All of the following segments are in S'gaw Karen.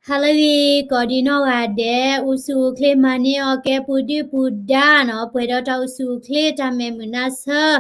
ဟါလၢအဂ့ၤ ကိးဒံနီၢ်ဂၤဒဲး အိၣ်ဆူၣ်အိၣ်ချ့မၤန့ၢ်အီၣ်ကဲ ပူၤဒုၣ်ပူၤဒါနီၤ, ပှဲၤဒီးတၢ်အိၣ်ဆူၣ်အိၣ်ချ့ တၢ်မဲာ်မုာ်နါဆၢ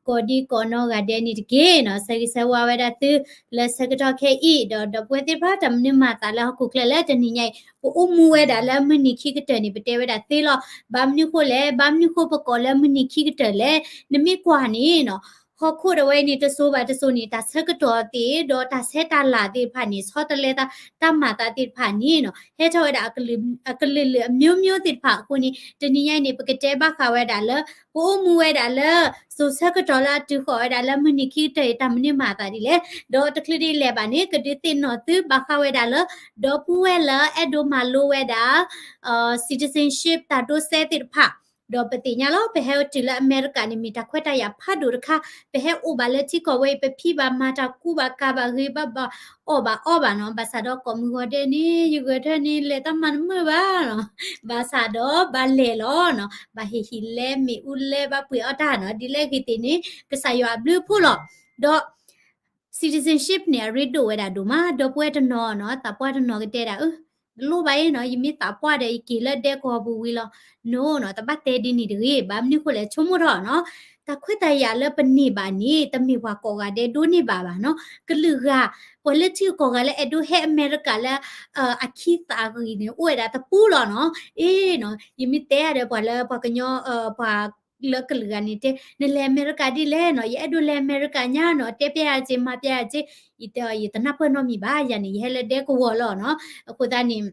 ကိးဒံကိးနီၢ်ဂၤဒဲးန့ၣ်တက့ၢ်နီၤ. ဆၢဂ့ၤဆၢဝါဝဲဒၣ်သု လၢဆၢကတီၢ်ခဲအံၤ ဒီးဒီပုၢ်ဝဲၢ်သ့ၣ်တဖၣ် တၢ်မနုၤမၤသးလၢဟီၣ်ခိၣ်ချၢလၢတနံၤညါအံၤ ပအိၣ်မူဝဲဒၣ်လၢမုၢ်နံၤခံကတၢၢ်န့ၣ် ပတဲဝဲဒၣ်သ့လီၤ. ဘၣ်မနုၤဃိလဲၣ်, ဘၣ်မနုၤဃိပကိးလၢမုၢ်နံၤခံကတၢၢ်လဲၣ်, နမ့ၢ်ကွၢ်န့ၣ်နီၤ ဟီၣ်ခိၣ်ဒၣ်ဝဲအံၤန့ၣ် တစိၤဘၣ်တစိၤန့ၣ် တၢ်ဆၢကတီၢ်သ့ၣ် ဒီးတၢ်ဆဲးတၢ်လၤသ့ၣ်တဖၣ်န့ၣ် ဆီတလဲသး တၢ်မၤသးသ့ၣ်တဖၣ်န့ၣ်နီၤ ဟဲထီၣ်ဝဲဒၣ်အကလုာ် အကလုာ်လုာ်အမျိုးမျိုးသ့ၣ်တဖၣ်အဃိန့ၣ် တနံၤညါအံၤန့ၣ် ပကတဲဘၣ်ဃးဝဲဒၣ်လၢ ပအိၣ်မူဝဲဒၣ်လၢ စိၤဆၢကတီၢ်လၢအတုၤဃီၤဝဲဒၣ်လၢ မုၢ်နံၤခံကတၢၢ်အံၤ တၢ်မနုၤမၤသးဒ်လဲၣ်, ဒီးတချုးဒ်လဲၣ်ဘၣ်န့ၣ် ကဒုးသ့ၣ်နီၣ်သုဘၣ်ဃးဝဲဒၣ်လၢ ဒီပုၢ်ဝဲၢ်လၢအဲၣ်ဒိးမၤလိဝဲဒၣ် citizenship တၢ်ဒိးစဲသ့ၣ်တဖၣ် ဒီးပသ့ၣ်ညါလီၤ ပဟဲတုၤလၢအမဲရကၤန့ၣ် မ့ၢ်တၢ်ခွဲးတၢ်ယာ်ဖးဒိၣ်တခါ, ပဟဲအိၣ်ဘၣ်လၢထံကီၢ်ဝဲအံၤ ပဖံးဘၣ်မၤတၢ်ကူဘၣ်ကၤဘၣ်ဂ့ၤဘၣ်ဘၣ်အီၣ်ဘၣ်အီဘၣ်နီၤ, ဘၣ်ဆၣ်ဒီးကိးမုၢ်ဂီၤဒဲးန့ၣ် ယဂဲၤထၢၣ်န့ၣ် လဲၤတၢ်မၤတမုာ်ဘၣ်နီၤ, ဘၣ်ဆၣ်ဒီးဘၣ်လဲၤလီၤနီၤ, ဘၣ်ဟ့ၣ်ဟံၣ်လဲမ့ၣ်အူလဲဘၣ်ပှ့ၤအီၣ်တၢ်နီၤ, ဒ်လဲၣ်ဂ့ၤသ့ၣ်န့ၣ် ကစၢ်ယွၤအဘျုးအဖှိၣ်လီၤ. ဒီး citizenship န့ၣ် အရ့ဒိၣ်ဝဲဒၣ်ဒိၣ်မး, ဒီပုၢ်ဝဲၢ်တနီၤနီၤ သးပှၢ်တနီၤကတဲဒၣ် အၢ တလိၣ်ဘၣ်အံၤနီၤ, ယမ့ၢ်သးပှၢ်ဒီးယက့ၤလၢဒဲကဝီၤပူၤဝံၤလီၤ. နီၤနီၤ တဘၣ်တဲဒ်န့ၣ်တဂ့ၤ, ဘၣ်မနုၤဃိလဲၣ် ဆိကမိၣ်ထီၣ်နီၤ, တၢ်ခွဲးတၢ်ယာ်လၢပန့ၢ်ဘၣ်န့ၣ် တမ့ၢ်ပှၤကိးဂၤဒဲးဒိးန့ၢ်ဘၣ်ဘၣ်နီၤ, ကလုာ်ဂၤ ပှၤလၢထံဂုၤကီၢ်ဂၤလၢအဲၣ်ဒိးဟဲအမဲရကၤလၢ အခံသးဂ့ၤန့ၣ် အိၣ်ဝဲဒၣ်တပူၤလီၤနီၤ. အ့နီၤ ယမ့ၢ်တဲဒီးပှၤလၢပှၤကညီ ပှၤလၢကလုာ်ဂၤန့ၣ်တဲ နလဲၤအမဲရကၤဒ်လဲၣ်နီၤ, ယအဲၣ်ဒိးလဲၤအမဲရကၤညါနီၤ, တဲပျဲယၤစ့ မၤပျဲယၤစ့, ယတဲအီၤ ယတနၢ်ပၢၢ်နီတမံၤဘၣ်, ယၤန့ၣ် ယဟဲလၢဒဲကဝီၤလီၤနီၤ. အဃိသတးန့ၣ်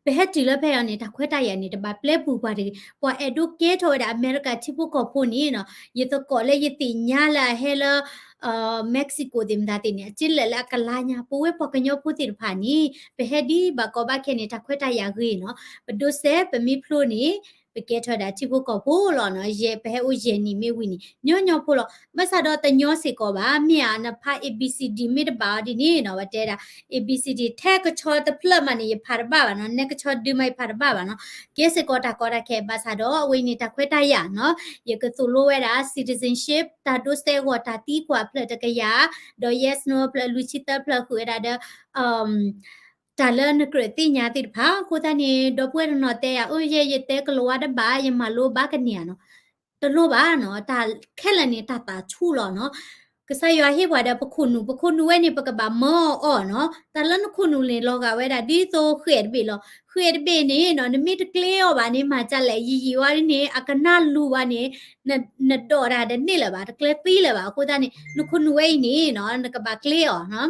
ပဟဲတုၤလၢဖဲအံၤန့ၣ် တၢ်ခွဲးတၢ်ယာ်န့ၣ် တဘၣ်ပျဲပူၤပှၤတဂ့ၤ, ပှၤအဲၣ်ဒိးကဲထီၣ်ဝဲဒၣ်အမဲရကၤထံဖိကီၢ်ဖိန့ၣ်နီၤ, ယသကိးလၢယသ့ၣ်ညါလၢအဟဲလၢ Mexico သ့ၣ်မတၤသ့ၣ်န့ၣ် အစ့လဲၣ်လၢအကလါညါ, ပဝဲပှၤကညီဖိသ့ၣ်တဖၣ်န့ၣ် ပဟဲဒ်ဘၣ်ကီဘၣ်ခဲန့ၣ် တၢ်ခွဲးတၢ်ယာ်ဂ့ၤနီၤ, ပဒိးစဲ ပမ့ၢ်ဖျိန့ၣ် ပကဲထီၣ်ဝဲဒၣ်ထံဖိကီၢ်ဖိလီၤနီၤ, ယဲ ပဟဲအိၣ်ယဲၢ်နံၣ်မ့ၢ်ဝံၤန့ၣ် ညီညီဖိလီၤ. ဘၣ်ဆၣ်ဒီးတညီစ့ၢ်ကီးဘၣ်, မ့ၢ်ဧါ နဖး A B C D မ့ၢ်တဘၣ်အီၤဒ်န့ၣ်နီၤ, ပတဲဒၣ် A B C D ထဲကဆီတဖျၢၣ်မးန့ၣ် ယဖးတဘၣ်ဘၣ်နီၤ, နဲကဆီဒုမးယဖးတဘၣ်ဘၣ်နီၤ, ကဲစ့ၢ်ကီးတၢ်ကီတၢ်ခဲ, ဘၣ်ဆၣ်ဒီးအဝဲန့ၣ်တၢ်ခွဲးတၢ်ယာ်နီၤ, ယကသိၣ်လိဝဲဒၣ် citizenship တၢ်ဒိးစဲအဂီၢ် တၢ်သံကွၢ်ဖျၢၣ်တကယၤ, ဒီး yes no ဖျၢၣ်လွံၢ်ဆံသၢဖျၢၣ်ဃုာ်ဝဲဒၣ်ဒီး တၢ်လၢနကြၢးသ့ၣ်ညါသ့ၣ်တဖၣ်, အဃိသတးန့ၣ် ဒီပုၢ်ဝဲၢ်တနီၤတဲယၤ အၢ ယဲ ယတဲကလီၤဝါတဘၣ် ယမၤလိဘၣ်ကန့ၢ်ဧါနီၤ, တလိၣ်ဘၣ်နီၤ, တၢ်ခဲလၢာ်န့ၣ် တၢ်သးဆူၣ်လီၤနီၤ, ကစၢ်ယွၤဟ့ၣ်ပှၤဒီးပခိၣ်နူာ်, ပခိၣ်နူာ်ဝဲန့ၣ် ပကဘၣ်မၢအီၤနီၤ, တၢ်လၢနခိၣ်နူာ်န့ၣ် လီၤဂာ်ဝဲဒၣ်ဒ်သိးဃဲးတဘ့ၣ်လီၤ, ဃဲးတဘ့ၣ်န့ၣ်နီၤ နမ့ၢ်တကျဲအီၤဘၣ်န့ၣ် မၤဒ်လဲၣ် ယံာ်ယံာ်ဝဲန့ၣ် အကနၣ်လူၤဝဲန့ၣ် နဒိးတၢ်တန့ၢ်လၢၤဘၣ်, တကျဲသံလၢၤဘၣ်, အဃိသတးန့ၣ် နခိၣ်နူာ်ဝဲအံၤန့ၣ်နီၤ နကဘၣ်ကျဲအီၤနီၤ,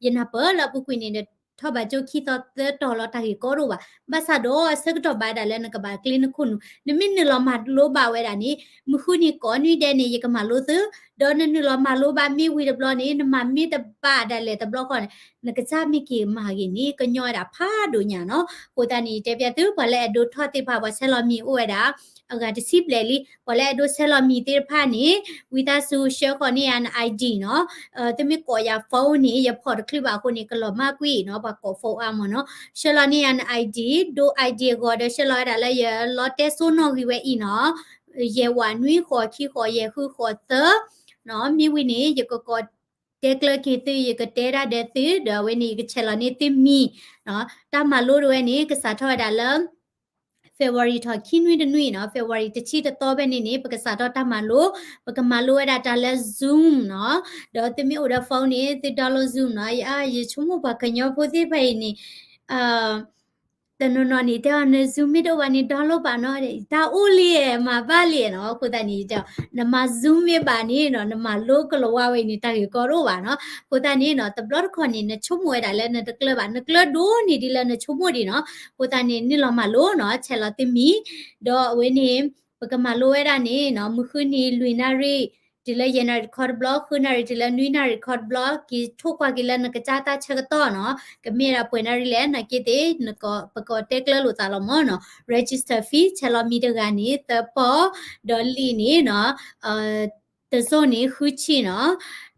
ယနၢ်ပၢၢ်လၢအပူၤကွံာ်န့ၣ်ဒီး ထီၣ်ဘးကၠိခံသီသၢတီၤလီၤ တၢ်ဂ့ၢ်ကီတအိၣ်ဘၣ်, ဘၣ်ဆၣ်ဒီးအဆၢကတီၢ်ဘၣ်ဒၣ်လၢနကဘၣ်ကျဲနခိၣ်နူာ်, နမ့ၢ်နုာ်လီၤမၤလိဘၣ်ဝဲဒၣ်န့ၣ် မုၢ်ဃုနံၤကိးနွံဒဲးန့ၣ် ယကမၤလိသု, ဒီးနနုာ်လီၤမၤလိဘၣ်မ့ၢ်ဝံၤတဘျီန့ၣ် နမၤမ့ၢ်တဘၣ်ဒၣ်လဲာ်တဘျီဃီန့ၣ် နကစၢ်မ့ၢ်က့ၤမၤဂ့ၤန့ၣ် ကညီဝဲဒၣ်ဖးဒိၣ်ညါနီၤ, အဃိသတးန့ၣ် ယတဲပျဲသု ပှၤလၢအဲၣ်ဒိးထီၣ်သ့ၣ်တဖၣ် ပှၤဆဲးလီၤမံၤအိၣ်ဝဲဒၣ် အဂၤတဆံဘျဲၣ်လံ, ပှၤလၢအဲၣ်ဒိးဆဲးလီၤမံၤသ့ၣ်တဖၣ်န့ၣ် ဝံသးစူၤ ဆှၢဃီၤန့ၢ်ယၤန I D နီၤ, သုမ့ၢ်ကိးယၤ phone န့ၣ် ယဖီၣ်တချုးဘၣ်အဃိန့ၣ် ကလီၤမၢ်ကွံာ်နီၤ, ပှၤကိး phone အါမးနီၤ, ဆှၢလီၤန့ၢ်ယၤန I D, ဒိ I D အဂီၤဒီး ဆှၢလီၤဝဲဒၣ်လၢယလီတဲစိနီၣ်ဂံၢ်ဝဲအံၤနီၤ, ယဲၢ်ဝးနွံဃိးခံဃိးယဲၢ်ဃုဃိးသၢ နီၤ, မ့ၢ်ဝံၤန့ၣ် ယကကိးတဲကျၢၤက့ၤသု, ယကတဲဒၣ်ဒီးသု, ဒီးအဝဲန့ၣ် ယကဆဲးလီၤန့ၢ်သုမံၤ, တၢ်မၤလိတဝဲန့ၣ် ကစးထီၣ်ဝဲဒၣ်လၢ February ထီၣ်ခံနွံတနွံနီၤ, February တဆံတသီဖဲန့ၣ်န့ၣ် ပကစးထီၣ်တၢ်မၤလိ, ပကမၤလိဝဲဒၣ်တၢ်လၢ Zoom နီၤ, ဒီးသုမ့ၢ်အိၣ်ဒီး phone န့ၣ် သု download Zoom နီၤ, ယ ယဆိကမိၣ်ပှၤကညီဖိသ့ၣ်တဖၣ်အံၤန့ၣ် တနီၤနီၤန့ၣ် တဲအီၤ န Zoom မ့ၢ်တအိၣ်ဘၣ်န့ၣ် download ဘၣ်နီၤ, တၢ်အိၣ်လံဧါ မၤဘၣ်လံဧါနီၤ, အဃိသတးန့ၣ် နမၤ Zoom မ့ၢ်ဘၣ်န့ၣ်နီၤ နမၤလိကလီၤဝါဝဲအံၤန့ၣ် တၢ်ဂ့ၢ်ကီတအိၣ်ဘၣ်နီၤ, အဃိသတးန့ၣ်နီၤ တဘျီတခီၣ်န့ၣ် နဆိကမိၣ်ဝဲဒၣ်လၢနတကျၢၤဘၣ်, နကျၢၤဒိၣ်န့ၢ်ဒ်လၢနဆိကမိၣ်ဒံးနီၤ, အဃိသတးန့ၣ် နုာ်လီၤမၤလိနီၤ, ဆဲးလီၤသုမံၤ, ဒီးအဝဲန့ၣ် ပကမၤလိဝဲဒၣ်န့ၣ်နီၤ မုၢ်ဃုနံၤလွံၢ်နၣ်ရံၣ် တုၤလၢယဲၢ်နၣ်ရံၣ်ခီတဘျီ, ဃုနၣ်ရံၣ်တုၤလၢနွံနၣ်ရံၣ်ခီတဘျီ, က့ၤထိၣ်ကွၢ်က့ၤလၢနကစၢ်တၢ်ဆၢကတီၢ်နီၤ, ကမ့ၢ်ဒၣ်ပှဲၤနၣ်ရံၣ်လဲၣ် နာ်က့သ့ၣ် ပကတဲကျၢၤလိာ်သးလီၤမးနီၤ, register fee ဆဲးလီၤမံၤတဂၤန့ၣ် သၢပီၢ်, ဒီးလံာ်န့ၣ်နီၤ တစိၢ်န့ၣ် ဃုဆံနီၤ,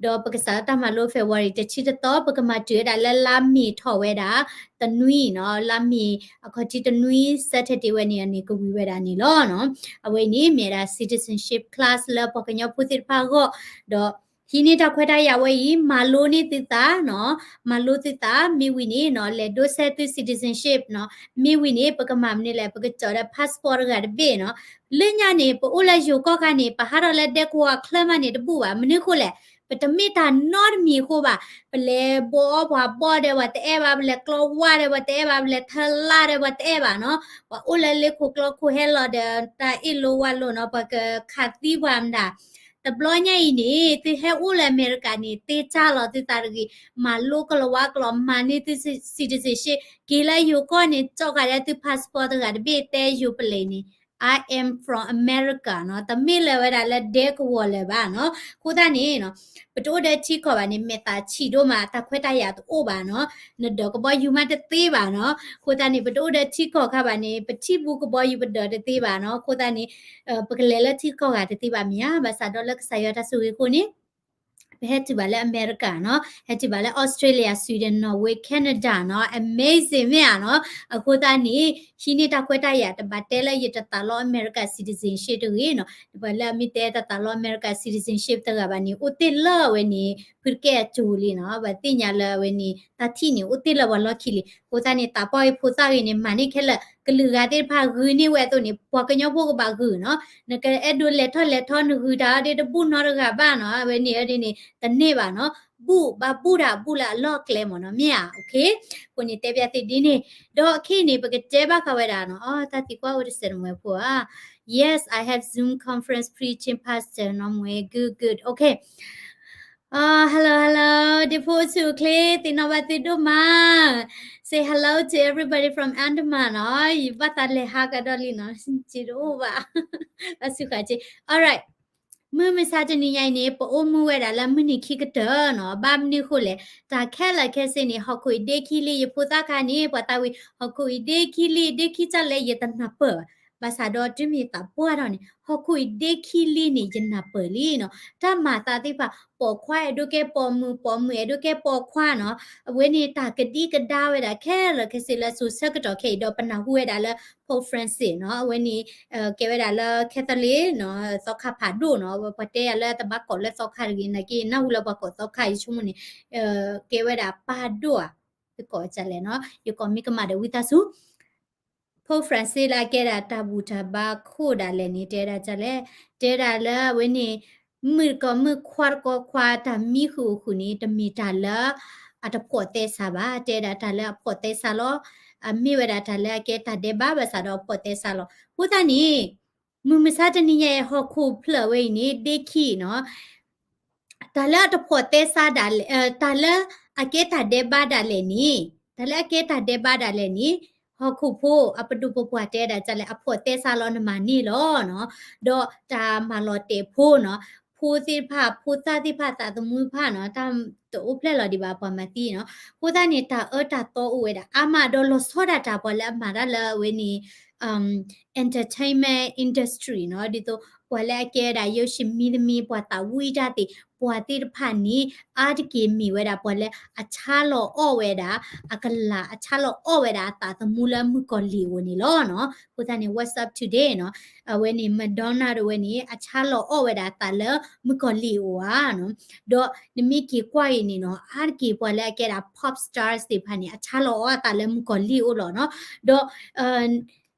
ဒီးပကစးထီၣ်တၢ်မၤလိ February တဆံတသီ, ပကမၤတုၤဝဲဒၣ်လၢလါမ့ၤထီၣ်ဝဲဒၣ် တနွံနီၤ, လါမ့ၤအခီၣ်ထံးတနွံ Saturday ဝဲန့ၣ်န့ၣ် ကဝံၤဝဲဒၣ်န့ၣ်လီၤနီၤ, အဝဲန့ၣ်မ့ၢ်ဒၣ် citizenship class လၢပှၤကညီဖိသ့ၣ်တဖၣ်အဂီၢ်, ဒီး ဟံးန့ၢ်တၢ်ခွဲးတၢ်ယာ်ဝဲအံၤ မၤလိန့ၢ်သုသးနီၤ, မၤလိသုသး မ့ၢ်ဝံၤန့ၣ်နီၤ လဲၤဒိးစဲသု citizenship နီၤ, မ့ၢ်ဝံၤန့ၣ် ပကမၤမနုၤလဲၣ် ပကကၠီးဒီး passport တဂၤတဘ့ၣ်နီၤ, လၢညါန့ၣ် ပအိၣ်လၢယိၤကီၢ်ခါန့ၣ် ပဟးထီၣ်လၢဒဲကဝီၤအချၢမးန့ၣ် တဘူၣ်ဘၣ်, မနုၤအဃိလဲၣ်, ပတမ့ၢ်တၢ်နီတမံၤအဃိဘၣ်, ပလဲၤဘိးအီၣ်ပှၤဘီၣ်ဒီးပှၤတအဲၣ်ဘၣ်, ပလဲၤကျီဝါဒီးပှၤတအဲၣ်ဘၣ်, ပလဲၤထၢလၢ်ဒီးပှၤတအဲၣ်ဘၣ်နီၤ, ပှၤအိၣ်လၢလ့ခိၣ်ကျီခိၣ်ဟဲလီၤဒီး တၢ်အ့ၣ်လိဝါလိနီၤ, ပှၤကခးသံပှၤမတၤ တဘျီညါအံၤန့ၣ် သုဟဲအိၣ်လၢအမဲရကၤန့ၣ် သ့စၢ်လီၤသုသးတဂ့ၤ, မၤလိကလၤဝါကလီၤ, မၤန့ၢ်သု citizenship, က့ၤလၢယိၤကီၢ်န့ၣ် ကၠီၣ်ဃာ်ဒီးသု passport တဂၤတဘ့ၣ် တဲယိၤပလံးန့ၣ် I am from America နီၤ, တမ့ၢ်လၢၤဝဲဒၣ်လၢဒဲကဝီၤလၢၤဘၣ်နီၤ, အဃိသတးန့ၣ်နီၤ ပတအိၣ်ဒီးထံကီၢ်ဘၣ်န့ၣ် မဲာ်သးဆံးဒိၣ်မး တၢ်ခွဲးတၢ်ယာ်တအိၣ်ဘၣ်နီၤ, နဒိးကဘီယူၤမးတသ့ဘၣ်နီၤ, အဃိသတးန့ၣ် ပတအိၣ်ဒီးထံကီၢ်ခါဘၣ်န့ၣ် ပထံပူၤကဘီယူၤပဒိးတသ့ဘၣ်နီၤ, အဃိသတးန့ၣ် ပကလဲၤလၢထံကီၢ်ဂၤတသ့ဘၣ်မ့ၢ်ဧါ, ဘၣ်ဆၣ်ဒီးလၢကစၢ်ယွၤတၢ်ဆိၣ်ဂ့ၤအဃိန့ၣ် ပဟဲတုၤဘၣ်လၢအမဲရကၤနီၤ, ဟဲတုၤဘၣ်လၢ Australia, Sweden, Norway, Canada နီၤ, amazing မ့ၢ်ဧါနီၤ, အဃိသတးန့ၣ် ဟံးန့ၢ်တၢ်ခွဲးတၢ်ယာ် တဘၣ်တဲလၢယတသးလီအမဲရကၤ citizenship တဂ့ၤနီၤ, ပှၤလၢအမ့ၢ်တဲတသးလီအမဲရကၤ citizenship တဂၤဘၣ်န့ၣ် အိၣ်တ့ၢ်လၢအဝဲန့ၣ် ဖုတကဲအကၠိလံနီၤ, ပသ့ၣ်ညါလၢအဝဲန့ၣ် တၢ်ထံၣ်န့ၣ် အိၣ်တ့ၢ်လၢပှၤလီၢ်ခံလံ, အဃိသတးန့ၣ် သးပှၢ်ဂ့ၤဖိသၣ်ဂ့ၤန့ၣ် မၤန့ၢ်ခဲလၢာ်, ကလုာ်ဂၤသ့ၣ်တဖၣ်ဂုာ်န့ၢ်ဝဲအသိးန့ၣ် ပှၤကညီဖိကဘၣ်ဂုာ်နီၤ, နကအဲၣ်ဒိးလဲၤထီၣ်လဲၤထီ နဂုာ်တၢ်အီၤဒ်တဘူၣ်နီတဂၤဘၣ်နီၤ, အဝဲန့ၣ်အဒ်န့ၣ် တန့ၢ်ဘၣ်နီၤ, ဘူၣ်ဘၣ်ဘူၣ်တၢ်ဘူၣ်လၢအလီၢ်အကျဲမ့ၢ်နီၤ, မ့ၢ်ဧါ, အဃိန့ၣ်တဲပျးသုဒ်န့ၣ်, ဒီးအခဲအံၤန့ၣ် ပကတဲဘၣ်ဃးဝဲဒၣ်နီၤ, အီ တၢ်သံကွၢ်အိၣ်တစဲးတမှဲၤဖိဧါ, Yes, I have Zoom conference preaching pastor နီၤ, မ့ၢ် good, good, okay. Hello, hello, ဒ့ဖိအိၣ်ဆူၣ်အိၣ်ချ့ သ့ၣ်နီၣ်ဘၣ်သုဒိၣ်မး, say hello to everybody from Andaman နီၤ, ယဘၣ်သးလဲၤဟးကဒီးလံနီၤ, စ့တအိၣ်ဘၣ်, ဘၣ်ဆူၣ်ဃာ်စ့, alright. မုၢ်မဆါတနံၤညါအံၤန့ၣ် ပအိၣ်မူဝဲဒၣ်လၢမုၢ်နံၤခံကတၢၢ်နီၤ, ဘၣ်မနုၤအဃိလဲၣ်, တၢ်ခဲလၢာ်ခဲဆ့န့ၣ် ဟီၣ်ခိၣ်အံၤဒ့ခံလံ, ယဖိသၣ်ခါန့ၣ် ပှၤသးဝံၣ် ဟီၣ်ခိၣ်အံၤဒ့ခံလံ ဒ့ခံကၢ်လဲၣ် ယတနၢ်ပၢၢ်ဘၣ်, ဘၣ်ဆၣ်ဒီးတုၤမ့ၢ်သးပှၢ်ထီၣ်န့ၣ် ဟီၣ်ခိၣ်အံၤဒ့ခံလံန့ၣ် ယနၢ်ပၢၢ်လံနီၤ, တၢ်မၤသးသ့ၣ်တဖၣ် ပိာ်ခွါအဲၣ်ဒိးကဲပိာ်မုၣ်, ပိာ်မုၣ်အဲၣ်ဒိးကဲပိာ်ခွါနီၤ, အဝဲန့ၣ်တၢ်ကဒံကဒါဝဲဒၣ်ခဲလၢာ်ခဲဆ့လၢစိၤဆၢကတီၢ်ခဲအံၤဒီး ပနၢ်ဟူဝဲဒၣ်လၢ Pope Francis နီၤ, အဝဲန့ၣ် ကဲဝဲဒၣ်လၢ Catholic နီၤ, သီခါဖးဒိၣ်နီၤ, ပှၤတဲယၤလၢတဘၣ်ကိးလၢသီခါတဂ့ၤ, နာ်က့နၢ်ဟူလၢပှၤကိးသီခါ ယဆိကမိၣ်န့ၣ် ကဲဝဲဒၣ်ပၢ်ဒိၣ်ဧါ, ယကိးဒ်လဲၣ်နီၤ, ယကိးမ့ၢ်ကမၣ်ဒီးဝံသးစူၤ Pope Francis လၢအကဲဒၣ်တၢ်ဘူၣ်တၢ်ဘါခိၣ်ဒၣ်လဲာ်န့ၣ် တဲဒၣ်ဒ်လဲၣ်, တဲဒၣ်လၢအဝဲန့ၣ် မုၣ်တကိးမုၣ်ခွါတကိးခွါ တၢ်မံဃုာ်အိၣ်ဃုာ်န့ၣ် တမ့ၢ်တၢ်လၢအတဖိးသဲစးဘၣ်, တဲဒၣ်တၢ်လၢအဖိးသဲစးလီၤ, အမ့ၢ်ဝဲဒၣ်တၢ်လၢအကဲတၢ်ဒဲးဘးဘၣ်ဆၣ်ဒီးအဖိးသဲစးလီၤ, အဃိသတးန့ၣ် မုၢ်မဆါတနံၤညါအံၤ ဟီၣ်ခိၣ်ဖျၢၣ်ဝဲအံၤန့ၣ် ဒ့ခံနီၤ, တၢ်လၢအတဖိးသဲစးဒၣ်လဲာ်, တၢ်လၢအကဲတၢ်ဒဲးဘးဒၣ်လဲာ်န့ၣ်, တၢ်လၢအကဲတၢ်ဒဲးဘးဒၣ်လဲာ်န့ၣ်, ဟီၣ်ခိၣ်ဖိအပဒိၣ်ပပှၢ်တဲဒၣ်ဒ်လဲၣ်, အဖိးသဲစးလီၤနမၤန့ၢ်လီၤနီၤ, ဒီးတၢ်မၤလီၤတဲာ်ဖိနီၤ, ဖိသ့ၣ်တဖၣ် ဖိသၣ်သ့ၣ်တဖၣ်သးသမူတဖၣ်နီၤ, တၢ်တအိၣ်ဖျဲၣ်လီၤဒံးဘၣ်ပှၤမၤသံနီၤ, အဃိသတးန့ၣ် တၢ်အၢတၢ်သီအိၣ်ဝဲဒၣ်အါမး ဒီးလီၤဆီဒၣ်တၢ်ပှၤလၢအမၤတၢ်လၢအဝဲန့ၣ် entertainment industry နီၤ, ဒ်သိးပှၤလၢအကဲဝဲဒၣ် ရုပ်ရှင်မင်းသမီး ပှၤသးဝံၣ်တၢ်သ့ၣ် ပှၤသ့ၣ်တဖၣ်န့ၣ် အါတက့ၢ်မ့ၢ်ဝဲဒၣ်ပှၤလၢအဆါလီၤအီၣ်ဝဲဒၣ် အကလၤ အဆါလီၤအီၣ်ဝဲဒၣ်အသးသမူလၢမုၣ်ကီၤလံၢ်အအိၣ်န့ၣ်လီၤနီၤ. အဃိသတးန့ၣ် What's Up Today နီၤ, အဝဲန့ၣ် Madonna တဝဲန့ၣ် အဆါလီၤအီၣ်ဝဲဒၣ်အသးလၢမုၣ်ကီၤလံၢ်အအိၣ်ဧါနီၤ. ဒီးနမ့ၢ်က့ၤကွၢ်အံၤန့ၣ်နီၤ အါတက့ၢ်ပှၤလၢအကဲဒၣ် pop stars သ့ၣ်တဖၣ်န့ၣ် အဆါလီၤအီၣ်အသးလၢမုၣ်ကီၤလံၢ်အအိၣ်လီၤနီၤ.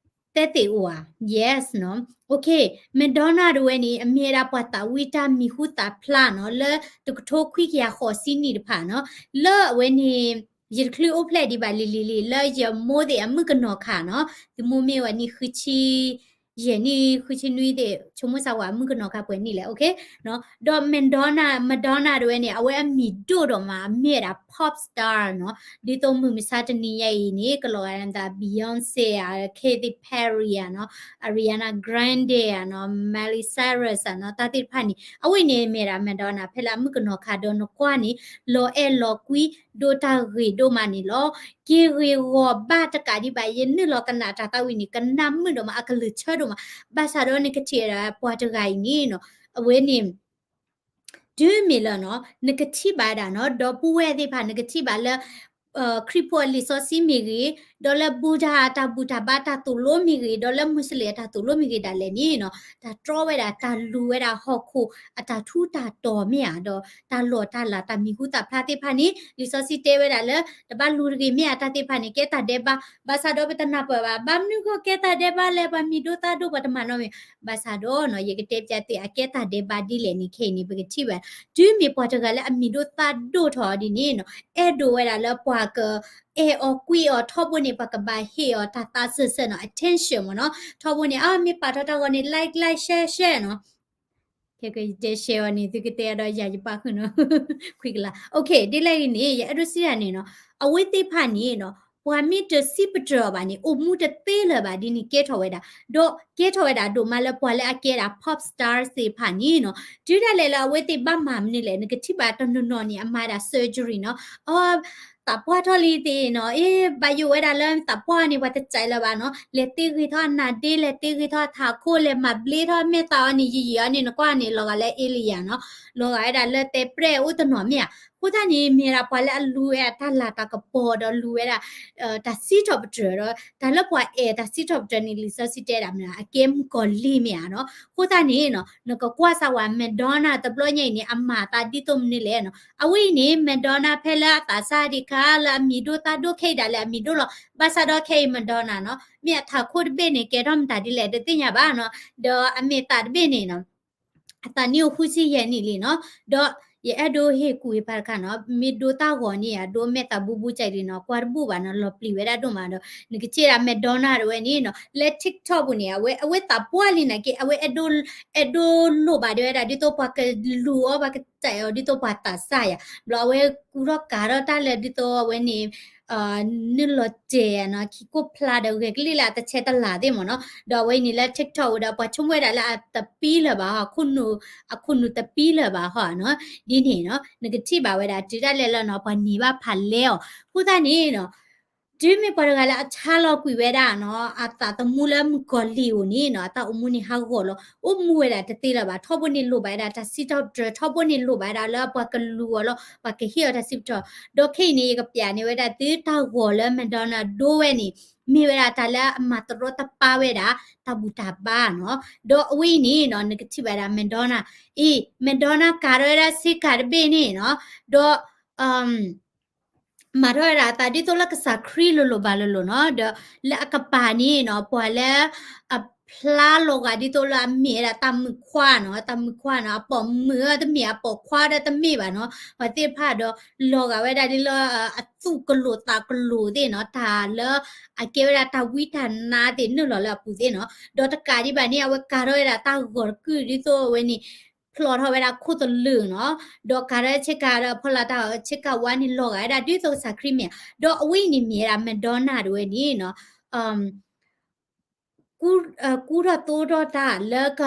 ဒီး တဲသ့ၣ်အိၣ်ဧါ, yes နီၤ. Okay, Madonna တဝဲန့ၣ် အမ့ၢ်ဝဲဒၣ်ပှၤသးဝံၣ်တၢ်မံၤဟူသၣ်ဖျါနီၤ လၢတကထိခွံကယၤဃိးဆံနံၣ်တဖၣ်နီၤ, လၢအဝဲန့ၣ် ယတချုးအိၣ်ဖျဲၣ်ဒံးဘၣ်လံၤလံၤလံၤ လၢယမိၢ်သ့ၣ်အမုၣ်ကနီၤခါနီၤ, သုမိၢ်မ့ၢ်ဝဲနံၣ်ဃုဆံ ယဲၢ်နံၣ် ဃုဆံနွံသ့ၣ် ဆိကမိၣ်စၢ်ဝဲအမုၣ်ကနီၤခါပှဲၤနံၣ်လဲၣ်, okay နီၤ. ဒီး Madonna, Madonna တဝဲန့ၣ် အဝဲအမံၤဒိၣ်ဒိၣ်မး အမ့ၢ်ဝဲဒၣ် pop star နီၤ, ဒ်သိးမုၢ်မဆါတနံၤညါအံၤန့ၣ် ကလီၤဂာ်ဒ် Beyonce ဧါ, Katy Perry ဧါနီၤ, Ariana Grande ဧါနီၤ, Miley Cyrus ဧါနီၤ, တၢ်သ့ၣ်တဖၣ်န့ၣ် အဝဲန့ၣ်မ့ၢ်ဒၣ် Madonna ဖဲလၢအမုၣ်ကနီၤခါဒီးနကွၢ်န့ၣ် လီၤအဲၣ်လီၤကွံ ဒိၣ်တၢ်ဂ့ၤဒိၣ်မးန့ၣ်လီၤ. က့ၤဂ့ၤဂီၤဘၣ်တကးဒံးဘၣ် ယနုာ်လီၤကနၣ်တၢ်သးဝံၣ်န့ၣ် ကနၣ်မုာ်ဒိၣ်မး အကလုၢ်ဆၢဒိၣ်မး, ဘၣ်ဆၣ်ဒီးနကထံၣ်ဝဲဒၣ်ပှၤတဂၤအံၤန့ၣ်နီၤ, အဝဲန့ၣ် တုၤမ့ၢ်လၢနီၤ နကထံၣ်ဘၣ်ဝဲဒၣ်နီၤ ဒီပုၢ်ဝဲၢ်သ့ၣ်တဖၣ် နကထံၣ်ဘၣ်လၢ ခရံာ်ဖိအလံာ်စီဆှံမ့ၢ်ဂ့ၤ, ဒီးလၢ Buddha အတၢ်ဘူၣ်တၢ်ဘါတၢ်သိၣ်လိမ့ၢ်ဂ့ၤ, ဒီးလၢ Muslim အတၢ်သိၣ်လိမ့ၢ်ဂ့ၤဒၣ်လဲာ်န့ၣ်နီၤ, တၢ်တြီဝဲဒၣ် တၢ်လူၤဝဲဒၣ်ဟီၣ်ခိၣ်အတၢ်ထူးတၢ်တီၤမ့ၢ်ဧါ, ဒီးတၢ်လီၢ်တၢ်လၤ တၢ်မံၤဟူသၣ်ဖျါသ့ၣ်တဖၣ်န့ၣ် လံာ်စီဆှံတဲဝဲဒၣ်လၢ တဘၣ်လူၤတဂ့ၤမ့ၢ်ဧါ, တၢ်သ့ၣ်တဖၣ်န့ၣ် ကဲတၢ်ဒဲးဘး, ဘၣ်ဆၣ်ဒီးပတနၢ်ပၢၢ်ဘၣ်, ဘၣ်မနုၤဃိကဲတၢ်ဒဲးဘးလဲၣ်, ပှၤမံၤဒိၣ်သၣ်ဒိၣ် ပှၤတမၤနီတမံၤ, ဘၣ်ဆၣ်ဒီးနီၤ ယကတဲပျးသု အကဲတၢ်ဒဲးဘးဒ်လဲၣ်န့ၣ် ခဲအံၤန့ၣ် ပကထံၣ်ဘၣ်, တုၤမ့ၢ်ပှၤတဂၤလၢအမံၤဒိၣ်သၣ်ဒိၣ်ထီၣ်ဒ်န့ၣ်နီၤ, အဲၣ်ဒိးဝဲဒၣ်လၢပှၤက အဲၣ်အီၤကွံအီၤ ထီဘိန့ၣ် ပှၤကဘၣ်ဟ့ၣ်အီၤတၢ်သးစၢၢ်စၢၢ်နီၤ, attention မ့ၢ်နီၤ, ထီဘိန့ၣ် အမ့ၢ်ပာ်ထီၣ်တၢ်ဂီၤန့ၣ် like like share share နီၤ, ခဲကယတဲ share အီၤန့ၣ် သုကတဲအဒီးယၤယပာ်ဃုာ်နီၤ, ခွံကလး, okay ဒ်လဲၣ်ဂ့ၤန့ၣ် ယအဲၣ်ဒိးစံးတၢ်န့ၣ်နီၤ, အဝဲသ့ၣ်တဖၣ်န့ၣ်နီၤ ပှၤမ့ၢ်တစံးပတြၢၤအီၤဘၣ်န့ၣ် အိၣ်မူတသ့လၢၤဘၣ်ဒ်န့ၣ် ကဲထီၣ်ဝဲဒၣ်, ဒီးကဲထီၣ်ဝဲဒၣ်ဒိၣ်မးလၢပှၤလၢအကဲဒၣ် pop stars သ့ၣ်တဖၣ်န့ၣ်နီၤ, တုၤဒၣ်လဲာ်လၢအဝဲသ့ၣ်ဘၣ်မၤမနုၤလဲၣ်, နကထံၣ်ဘၣ်တနီၤနီၤန့ၣ် အမၤဒၣ် surgery နီၤ, အ သးပှၢ်ထီၣ်လံသ့ၣ်နီၤ, အ့ ဘၣ်ယိၣ်ဝဲဒၣ်လၢသးပှၢ်န့ၣ် ပှၤတစဲးလၢၤဘၣ်နီၤ, လဲၤတ့ဂ့ၤထီၣ်အနါဒ့, လဲၤတ့ဂ့ၤထီၣ်အထးခိၣ်, လဲၤမၤဘျ့ထီၣ်မဲာ်သးအီၤန့ၣ် ယံာ်ယံာ်အီၤန့ၣ် နကွၢ်န့ၣ် လီၤဂာ်လၢ alien နီၤ, လီၤဂာ်ဝဲဒၣ်လၢတဲပြဲၢ်အိၣ်တနီၤမ့ၢ်ဧါ, အဃိသတးန့ၣ် မ့ၢ်ဝဲဒၣ်ပှၤလၢအလူၤဝဲအတၢ်လၤတၢ်ကပီၤဒီးလူၤဝဲဒၣ် တၢ်စံးထီၣ်ပတြၢၤဒီး တၢ်လၢပှၤအဲၣ်တၢ်စံးထီၣ်ပတြၢၤန့ၣ် လံာ်စီဆှံတဲဒၣ်မ့ၢ် အကဲမုၣ်ကီၤလံၢ်မ့ၢ်ဧါနီၤ, အဃိသတးန့ၣ်နီၤ နကကွၢ်စၢ်ဝဲ Madonna တဘျီညါအံၤန့ၣ် အမၤအသးဒ်သိးမနုၤလဲၣ်နီၤ, အဝဲအံၤန့ၣ် Madonna ဖဲလၢအသးစၢ်ဒံးခါ လၢအမံၤဒိၣ်သၣ်ဒိၣ်ခဲအံၤဒၣ်လဲာ် အမံၤဒိၣ်လီၤ, ဘၣ်ဆၣ်ဒီးခဲအံၤ Madonna နီၤ မ့ၢ်အထးခိၣ်တဘ့ၣ်န့ၣ် ကဲထီၣ်မတၤဒ်လဲၣ်တသ့ၣ်ညါဘၣ်နီၤ, ဒီးအမဲာ်သးတဘ့ၣ်န့ၣ်နီၤ အသးနံၣ်အိၣ်ဃုဆံယဲၢ်နံၣ်လံနီၤ, ဒီးယအဲၣ်ဒိးဟ့ၣ်ကူၣ်ဝဲပှၤတခါနီၤ, မ့ၢ်ဒိတၢ်ဂီၤန့ၣ် အဒိမဲာ်သးဘူးဘူးကၠဲးဒံးနီၤ, ကွၢ်တဘူၣ်ဘၣ်နီၤ, လီၤပျံၤဝဲဒၣ်ဒိၣ်မးဒီး နကထံၣ်ဒၣ် Madonna တဝဲန့ၣ်နီၤ လၢ TikTok ပူၤန့ၣ် အဝဲ အဝဲသးပှၢ်လံနာ်က့ အဝဲအဲၣ်ဒိး အဲၣ်ဒိးလိၣ်ဘၣ်ဒၣ်ဝဲဒၣ် ဒ်သိးပှၤကလူၤအီၤ ပှၤကစဲးအီၤ ဒ်သိးပှၤသးစၢ်ယၤ, ဘျီအဝဲကူထီၣ်ကၤထီၣ်တၢ်လၢဒ်သိးအဝဲန့ၣ် နုာ်လီၤတဲာ်နီၤ ခံခိၣ်ဖျါဒီးဂဲၤကလံၣ်လၢအတဆဲတလၤသ့ၣ်မ့ၢ်နီၤ, ဒီးအဝဲအံၤန့ၣ်လၢ TikTok ဝဲဒီး ပှၤဆိကမိၣ်ဝဲဒၣ်လၢအတပံလၢၤဘၣ်ဟီ, အခိၣ်နူာ်တပံလၢၤဘၣ်ဟီနီၤ, ဒ်န့ၣ်နီၤ နကထံၣ်ဘၣ်ဝဲဒၣ် တုၤဒၣ်လဲာ်လၢနီၤ ပှၤန့ၢ်ဘၣ်ဖးလဲအီၤ, အဃိသတးန့ၣ်နီၤ တုၤမ့ၢ်ပှၤတဂၤလၢအဆါလီၤကွံာ်ဝဲဒၣ်နီၤ အသးသမူလၢမုၣ်ကီၤလံၢ်ဧိၤန့ၣ်နီၤ အတၢ်အိၣ်မူန့ၣ်ဟးဂီၤလီၤ, အိၣ်မူဝဲဒၣ်တသ့လၢၤဘၣ်, ထီဘိန့ၣ်လိၣ်ဘၣ်ဝဲဒၣ်တၢ်စံးထီၣ်ပတြၢၤ, ထီဘိန့ၣ်လိၣ်ဘၣ်ဝဲဒၣ်လၢပှၤကလူၤအီၤလီၤ, ပှၤကဟ့ၣ်အီၤတၢ်စံးထီၣ်ပတြၢၤ, ဒီးခဲအံၤန့ၣ် ယကပျးန့ၢ်ဝဲဒၣ်သုတၢ်ဂီၤလၢ Madonna ဒိဝဲန့ၣ် မ့ၢ်ဝဲဒၣ်တၢ်လၢအမၤတရီတပါဝဲဒၣ် တၢ်ဘူၣ်တၢ်ဘါနီၤ, ဒီးအဝဲအံၤန့ၣ်နီၤ နကထံၣ်ဘၣ်ဒၣ် Madonna အံၤ Madonna ကၤထီၣ်ဝဲဒၣ်ဆ့ကၤတဘ့ၣ်န့ၣ်နီၤ, ဒီး မၤထီၣ်ဝဲဒၣ်အသးဒ်သိးလၢကစၢ်ခရံာ်လိၤလိၤဘၣ်လိၤလိၤနီၤ, ဒီးလၢအကပၤန့ၣ်နီၤ ပှၤလၢ အဖျါလီၤဂာ်ဒ်သိးလၢအမ့ၢ်ဝဲဒၣ်တၢ်မုၣ်ခွါနီၤ, တၢ်မုၣ်ခွါနီၤ အပိာ်မုၣ်တမ့ၢ် အပိာ်ခွါဒီးတမ့ၢ်ဘၣ်နီၤ, ပှၤသ့ၣ်တဖၣ်ဒီး လီၤဂာ်ဝဲဒၣ်ဒ်လၢ အသူၣ်ကလိာ်သးကလိာ်သ့ၣ်နီၤ, တၢ်လၢ အကဲဝဲဒၣ်တၢ်ဝံတၢ်နါသ့ၣ်နုာ်လီၤလၢအပူၤသ့ၣ်နီၤ, ဒီးတကးဒံးဘၣ်န့ၣ် အဝဲကၤထီၣ်ဝဲဒၣ်တၢ်ဂီၤတကုာ်ဒ်သိးအဝဲန့ၣ် ဖျိးထီၣ်ဝဲဒၣ်ခိၣ်သလုးနီၤ, ဒီးကၤထီၣ်ဆ့ကၤဒီးဖီလာ်တၢ်ဆ့ကၤဝါန့ၣ် လီၤဂာ်ဝဲဒၣ်ဒ်သိးကစၢ်ခရံာ်မ့ၢ်ဧါ, ဒီးအဝဲအံၤန့ၣ်မ့ၢ်ဝဲဒၣ် Madonna တဝဲန့ၣ်နီၤ ကူထီၣ်သိထီၣ်တၢ်လၢက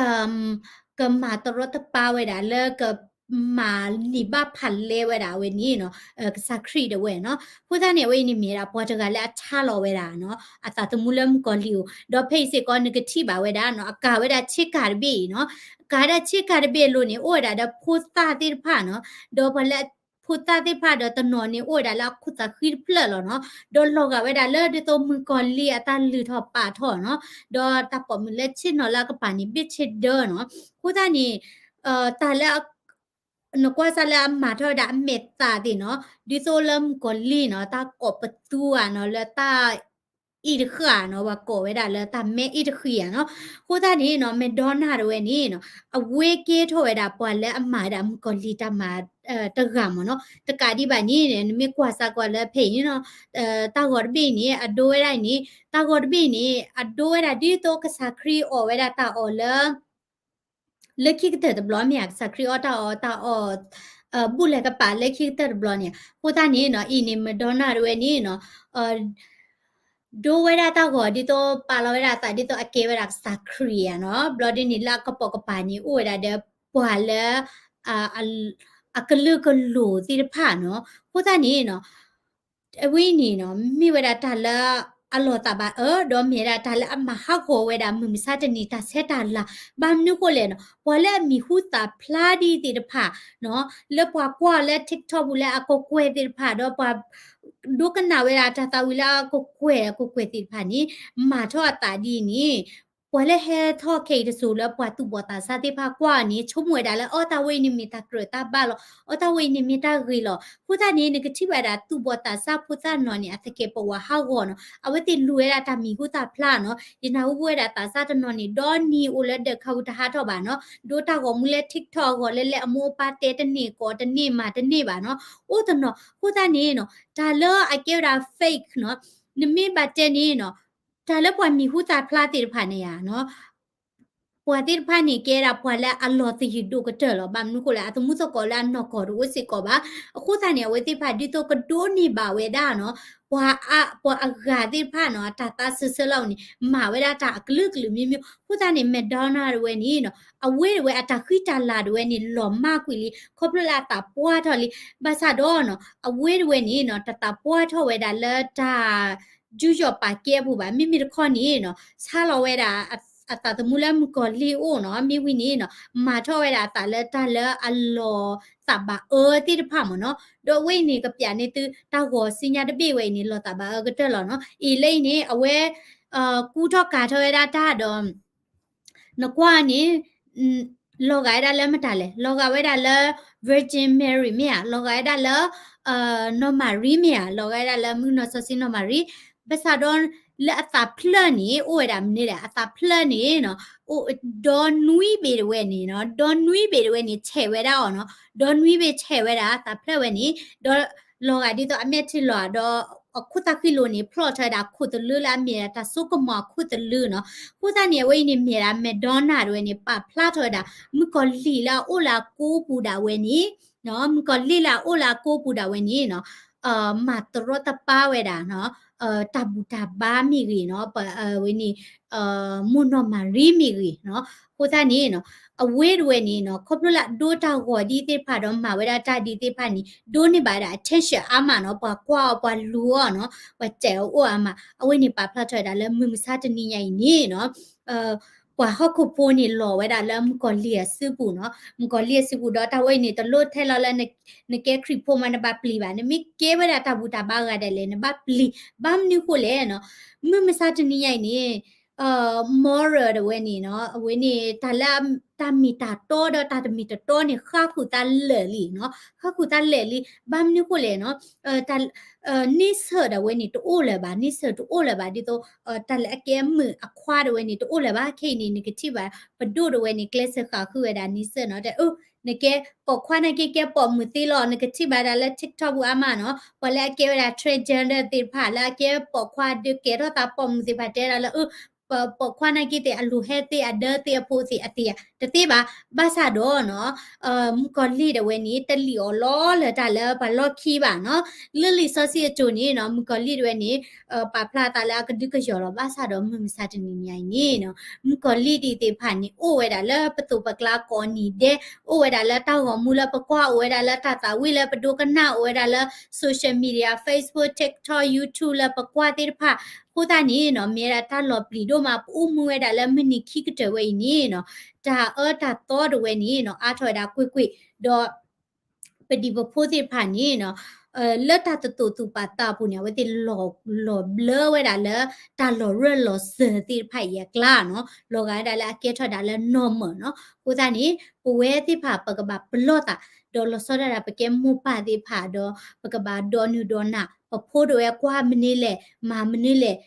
ကမၤတရီတပါဝဲဒၣ် လၢကမၤန့ၢ်ဘၣ်ဖးလဲဝဲဒၣ်အဝဲန့ၣ်နီၤ ကစၢ်ခရံာ်တဝဲနီၤ, အဃိသတးန့ၣ် အဝဲအံၤန့ၣ်မ့ၢ်ဝဲဒၣ်ပှၤတဂၤလၢအဆါလီၤဝဲဒၣ်နီၤ အသးသမူလၢမုၣ်ကီၤလံၢ်ဧိၤ, ဒီးဖဲအံၤစ့ၢ်ကီးနကထံၣ်ဘၣ်ဝဲဒၣ်နီၤ အကၤဝဲဒၣ်ဆ့ကၤတဘ့ၣ်အံၤနီၤ, ကၤဝဲဒၣ်ဆ့ကၤတဘ့ၣ်အလိၤန့ၣ် အိၣ်ဝဲဒၣ်ဒီးဖိသၣ်သ့ၣ်တဖၣ်နီၤ, ဒီးပှၤလၢ ဖိသၣ်သ့ၣ်တဖၣ်ဒီးတနီၤန့ၣ် အိၣ်ဝဲဒၣ်လၢအခိၣ်သးဃံတဖျၢၣ်လီၤနီၤ, ဒီးလီၤဂာ်ဝဲဒၣ်လၢဒ်သိးမုၣ်ကီၤလံၢ်အတၢ်လုၢ်ထီၣ်ပာ်ထီၣ်နီၤ, ဒီးတၢ်ပိာ်မုၣ်လၢဆ့ၣ်နီၤလၢအကပၤန့ၣ် ဘ့ၣ်ဆ့ဒၢနီၤ, အဃိသတးန့ၣ် တၢ်လၢ နကွၢ်စၢ်လၢအမၤထီၣ်ဝဲဒၣ်အမဲာ်သးသ့ၣ်နီၤ, ဒ်သိးလၢမုၣ်ကီၤလံၢ်နီၤ တၢ်ကိးပသူဧါနီၤ လၢတၢ်အ့ၣ်တဃာ်နီၤ ပှၤကိးဝဲဒၣ်လၢတၢ်မဲအ့ၣ်တဃံဧါနီၤ, အဃိသတးန့ၣ်နီၤ Madonna တဝဲန့ၣ်နီၤ အဝဲကဲထီၣ်ဝဲဒၣ်ပှၤလၢအမၤဝဲဒၣ်မုၣ်ကီၤလံၢ်တၢ်မၤတဂၤမ့ၢ်နီၤ, တကးဒံးဘၣ်န့ၣ် နမ့ၢ်ကွၢ်စၢ်ကွၢ်လၢဖဲအံၤနီၤ တၢ်ဂီၤတဘ့ၣ်န့ၣ် အဒိဝဲဒၣ်န့ၣ် တၢ်ဂီၤတဘ့ၣ်န့ၣ် အဒိဝဲဒၣ်ဒ်သိးကစၢ်ခရံာ်အီၣ်ဝဲဒၣ်တၢ်အီၣ်လၢ လၢခံကတၢၢ်တဘျီမ့ၢ်ဧါ, ကစၢ်ခရံာ်အီၣ်တၢ်အီၣ် တၢ်အီၣ် ဘူၣ်လဲၤကပၤလၢခံကတၢၢ်တဘျီန့ၣ်, အဃိသတးန့ၣ်နီၤ အံၤန့ၣ် Madonna တဝဲန့ၣ်နီၤ ဒိဝဲဒၣ်တၢ်ဂီၤဒ်သိး ပာ်လီၤဝဲဒၣ်အသးဒ်သိးအကဲဝဲဒၣ်ကစၢ်ခရံာ်ဧါနီၤ, ဘျီဒ်န့ၣ်လၢအကပိာ်ကပၤန့ၣ် အိၣ်ဝဲဒၣ်ဒီးပှၤလၢ အကလုာ်ကလိာ်သ့ၣ်တဖၣ်နီၤ, အဃိသတးန့ၣ်နီၤ အဝဲအံၤန့ၣ်နီၤ မ့ၢ်ဝဲဒၣ်တၢ်လၢအလီၤသးဘၣ်အၢ ဒီးမ့ၢ်ဝဲဒၣ်တၢ်လၢအမၤဟးဂီၤဝဲဒၣ်မုၢ်မဆါတနံၤတၢ်ဆဲးတၢ်လၤ, ဘၣ်မနုၤဃိလဲၣ်နီၤ ပှၤလၢအမံၤဟူသၣ်ဖျါဒ်သ့ၣ်တဖၣ်နီၤ လၢပှၤကွၢ်လၢ TikTok ပူၤလၢအကကွဲၢ်သ့ၣ်တဖၣ် ဒီးပှၤ ဒိကနၣ်ဝဲဒၣ်တၢ်သးဝံၣ်လၢအကကွဲၢ်ကကွဲၢ်သ့ၣ်တဖၣ်န့ၣ် မၤထီၣ်အသးဒ်အံၤန့ၣ် ပှၤလၢဟဲထီၣ်ခဲအံၤတစိၤလၢပှၤသူၣ်ဘီၣ်သးစၢ်သ့ၣ်တဖၣ်ကွၢ်အီၤန့ၣ် ဆိကမိၣ်ဝဲဒၣ်လၢ အီ တၢ်ဝဲအံၤန့ၣ်မ့ၢ်တၢ်ကြၢးတၢ်ဘၣ်လီၤ, အီ တၢ်ဝဲအံၤန့ၣ်မ့ၢ်တၢ်ဂ့ၤလီၤ. အဃိသတးန့ၣ် နကထံၣ်ဘၣ်ဒၣ်သူၣ်ဘီၣ်သးစၢ်ဖိသၣ်နီၤန့ၣ် အသကဲးပဝးဟးဂီၤနီၤ, အဝဲသ့ၣ်လူၤဝဲဒၣ်တၢ်မံၤဟူသၣ်ဖျါနီၤ, ယနၢ်ဟူဝဲဒၣ်သးစၢ်တနီၤန့ၣ် ဒီနံၤအိၣ်လၢဒၢးခးဟူတဟးထီၣ်ဘၣ်နီၤ, ဒိတၢ်ဂီၤမူလၢ TikTok အဂီၢ်လၢ လၢအမိၢ်အပၢ်တဲတန့ၢ် ကိးတန့ၢ် မၤတန့ၢ်ဘၣ်နီၤ, အိၣ်တနီၤ. အဃိသတးန့ၣ်နီၤ တၢ်လၢအကဲဝဲဒၣ် fake နီၤ, နမ့ၢ်ဘၣ်တဲန့ၣ်နီၤ, တၢ်လၢပှၤမံၤဟူသၣ်ဖျါသ့ၣ်တဖၣ်န့ၣ်ဧါနီၤ ပှၤသ့ၣ်တဖၣ်န့ၣ်ကဲဒၣ်ပှၤလၢအလီၤသယုၢ်ဒိၣ်ကတၢၢ်လီၤ. ဘၣ်မနုၤဃိလဲၣ် အသမူသကိးလၢအနီၢ်ကီၢ်တအိၣ်စ့ၢ်ကီးဘၣ်. အဃိသတးန့ၣ် အဝဲသ့ၣ်တဖၣ်ဒ်သိးကဒိးန့ၢ်ဘၣ်ဝဲဒၣ်နီၤ ပှၤအ ပှၤအဂၤသ့ၣ်တဖၣ်နီၤ တၢ်သးစၢၢ်ဆၢလီၤန့ၣ် မၤဝဲဒၣ်တၢ်အကလုာ်ကလုာ်မံၤမံၤ. အဃိသတးန့ၣ် Madonna တဝဲန့ၣ်နီၤ အဝဲတဝဲအတၢ်ဃံတၢ်လၤတဝဲန့ၣ် လီၤမၢ်ကွံာ်လံ ခီဖျိလၢအသးပှၢ်ထီၣ်လံ. ဘၣ်ဆၣ်ဒီးနီၤ အဝဲတဝဲန့ၣ်နီၤ တသးပှၢ်ထီၣ်ဝဲဒၣ်လၢတၢ် ယူးယီၣ်ပာ်ကဲအပူၤဘၣ်. မ့မ့ၢ်တခီန့ၣ်နီၤ ဆါလီၤဝဲဒၣ်အသးသမူလၢမုၣ်ကီၤလံၢ်အအိၣ်နီၤ, မ့ၢ်ဝံၤန့ၣ်နီၤ မၤထီၣ်ဝဲဒၣ်အသးလၢတၢ်လၢအလီၤသးဘၣ်အၢသ့ၣ်တဖၣ်မ့ၢ်နီၤ. ဒီးအဝဲအံၤန့ၣ် ကပျးန့ၢ်သုတၢ်ဂီၤဆူညါတဘ့ၣ်ဝဲအံၤန့ၣ် လီၤသးဘၣ်အၢကတၢၢ်လီၤနီၤ. အံၤလၢအံၤန့ၣ် အဝဲ ကူထီၣ်ကၤထီၣ်ဝဲဒၣ်တၢ်ဒီး နကွၢ်န့ၣ် လီၤဂာ်ဝဲဒၣ်လၢမတၤလဲၣ်, လီၤဂာ်ဝဲဒၣ်လၢ Virgin Mary မ့ၢ်ဧါ, လီၤဂာ်ဝဲဒၣ်လၢ နီၢ်မၤရံမ့ၢ်ဧါ, လီၤဂာ်ဝဲဒၣ်လၢမုၣ်ကနီၤစီဆှံနီၢ်မၤရံ. ဘၣ်ဆၣ်ဒီး လၢအသးဖျၢၣ်န့ၣ် အိၣ်ဝဲဒၣ်မနုၤလဲၣ်, အသးဖျၢၣ်န့ၣ်နီၤ ဒီနွံဘ့ၣ်တဝဲန့ၣ်နီၤ, ဒီနွံဘ့ၣ်တဝဲန့ၣ် ဆဲးဝဲဒၣ်အီၤနီၤ, ဒီနွံဘ့ၣ်ဆဲးဝဲဒၣ် အသးဖျၢၣ်ဝဲန့ၣ် ဒီးလီၤဂာ်ဒ်သိးအမဲာ်ထံလီၤဒီး အခိၣ်သၣ်ဃံလိၤန့ၣ် ဖျီၣ်ထီၣ်ဝဲဒၣ်ခိၣ်သလုလၢအမ့ၢ်ဒၣ် တၢ်စိကမီၤအခိၣ်သလုနီၤ. အဃိသတးန့ၣ် အဝဲအံၤန့ၣ်မ့ၢ်ဒၣ် Madonna တဝဲန့ၣ် ပာ်ဖျါထီၣ်ဝဲဒၣ် မုၣ်ကီၤလံၢ်လၢအအိၣ်လၢအကိးပူၤဒၣ်ဝဲန့ၣ် မုၣ်ကီၤလံၢ်လၢအအိၣ်လၢအကိးပူၤဒၣ်ဝဲန့ၣ်နီၤ မၤတရီတပါဝဲဒၣ်နီၤ တၢ်ဘူၣ်တၢ်ဘါမ့ၢ်ဂ့ၤနီၤ ပဝဲန့ၣ် မိၢ်နီၢ်မၤရံမ့ၢ်ဂ့ၤနီၤ. အဃိသတးန့ၣ်နီၤ အဝဲတဝဲန့ၣ်နီၤ ခီဖျိလၢအဒိတၢ်ဂီၤဒ်သ့ၣ်တဖၣ်ဒီး မၤဝဲဒၣ်တၢ်ဒ်သ့ၣ်တဖၣ်န့ၣ် ဒိးန့ၢ်ဘၣ်ဝဲဒၣ် attention အါမးနီၤ, ပှၤကွၢ်အီၤ ပှၤလူၤအီၤနီၤ, ပှၤစဲးအီၤအိၣ်အါမး. အဝဲန့ၣ် ပာ်ဖျါထီၣ်ဝဲဒၣ်လၢမုၢ်မဆါတနံၤညါအံၤန့ၣ်နီၤ ပှၤဟီၣ်ခိၣ်ဖိန့ၣ် လီၤဝဲဒၣ်လၢမုၣ်ကီၤလံၢ်အစုပူၤနီၤ, မုၣ်ကီၤလံၢ်အစုပူၤဒီး တၢ်ဝဲအံၤန့ၣ် တလိၣ်ထဲလီၤလၢ နကဲခရံာ်ဖိမး နဘၣ်ပျံၤဘၣ်, နမ့ၢ်ကဲဝဲဒၣ်တၢ်ဘူၣ်တၢ်ဘါဂၤဒၣ်လဲာ် နဘၣ်ပျံၤ. ဘၣ်မနုၤဃိလဲၣ်နီၤ, မုၢ်မဆါတနံၤညါအံၤန့ၣ် moral တဝဲန့ၣ်နီၤ အဝဲန့ၣ် တၢ်လၢ တၢ်မ့ၢ်တၢ်တီဒီးတၢ်တမ့ၢ်တတီန့ၣ် ဃၣ်ဃုာ်သးလၢာ်လံနီၤ, ဃၣ်ဃုာ်သးလၢာ်လံ. ဘၣ်မနုၤဃိလဲၣ်နီၤ တၢ် န့ဆၢၣ်ဒၣ်ဝဲန့ၣ် တအိၣ်လၢၤဘၣ်, န့ဆၢၣ်တအိၣ်လၢၤဘၣ် ဒ်သိး တၢ်လၢအကဲမုာ်အခွါဒၣ်ဝဲန့ၣ် တအိၣ်လၢၤဘၣ်. ခဲအံၤန့ၣ် နကထံၣ်ဘၣ် ပဒိၣ်ဒၣ်ဝဲန့ၣ် ကျဲးစၢးဃၣ်ဃုာ်ဝဲဒၣ်န့ဆၢၣ်နီၤ, တဲ နကဲပိာ်ခွါနာ်က့ ကဲပိာ်မုၣ်သ့လီၤ. နကထံၣ်ဘၣ်ဒၣ်လၢ TikTok ပူၤအါမးနီၤ, ပှၤလၢအကဲဝဲဒၣ် transgender သ့ၣ်တဖၣ် လၢအကဲပိာ်ခွါဒုးကဲထီၣ်သးပိာ်မုၣ်သ့ၣ်တဖၣ် တဲဒၣ်လၢ ပိာ်ခွါနာ်က့သ့ၣ် အလိၤဟဲသ့ အဒၢသ့ အဖိသ့ၣ် အသ့ၣ်တသ့ဘၣ်. ဘၣ်ဆၣ်ဒီးနီၤ မုၣ်ကီၤလံၢ်ဒၣ်ဝဲန့ၣ် တလံၣ်အီၤလီၤလၢတၢ်လၢပှၤလီၢ်ခံဘၣ်နီၤ. လၢလံာ်စီဆှံအစိၤန့ၣ်နီၤ မုၣ်ကီၤလံၢ်ဒၣ်ဝဲန့ၣ် ပာ်ဖျါသးလၢအကဒုကယီၤလီၤ. ဘၣ်ဆၣ်ဒီးမုၢ်မဆါတနံၤညါအံၤန့ၣ်နီၤ မုၣ်ကီၤလံၢ်ဒၣ်သ့ၣ်တဖၣ်န့ၣ် အိၣ်ဝဲဒၣ်လၢပသိးပကျါကိးနံၤဒဲး, အိၣ်ဝဲဒၣ်လၢတၢ်ဂီၤမူလၢပကွၢ်, အိၣ်ဝဲဒၣ်လၢတၢ်သးဝံၣ်လၢပဒိကနၣ်, အိၣ်ဝဲဒၣ်လၢ social media, Facebook, TikTok, YouTube လၢပကွၢ်သ့ၣ်တဖၣ်. အဃိသတးန့ၣ်နီၤ မ့ၢ်ဝဲဒၣ်တၢ်လီၤပျံၤဒိၣ်မး ပအိၣ်မူဝဲဒၣ်လၢမုၢ်နံၤခံကတၢၢ်ဝဲအံၤန့ၣ်နီၤ တၢ်အၢတၢ်သီဒၣ်ဝဲန့ၣ်နီၤ အါထီၣ်ဝဲဒၣ်ကွ့ၢ်ကွ့ၢ်, ဒီး ပဒံးပဖိသ့ၣ်တဖၣ်န့ၣ်နီၤ လၢတၢ်တသိၣ်သူၣ်ပာ်သးအပူၤန့ၣ် အဝဲသ့ၣ်လီၤ လီၤဘျၢဝဲဒၣ်လၢ တၢ်လီၤရၢၢ်လီၤစၢၤသ့ၣ်တဖၣ်အံၤအကျါနီၤ, လီၤဂာ်ဝဲဒၣ်လၢအကဲထီၣ်ဒၣ်လၢ normal နီၤ. အဃိသတးန့ၣ် ပဝဲသ့ၣ်တဖၣ် ပကဘၣ်ပလီၢ်သး ဒီးလီၤဆီဒၣ်တၢ် ပကဲမိၢ်ပၢ်သ့ၣ်တဖၣ်ဒီး ပကဘၣ်ဒိးနုာ်ဒိးနၢ် ပဖိဒၣ်ဝဲကွၢ်မနုၤလဲၣ် မၤမနုၤလဲၣ်,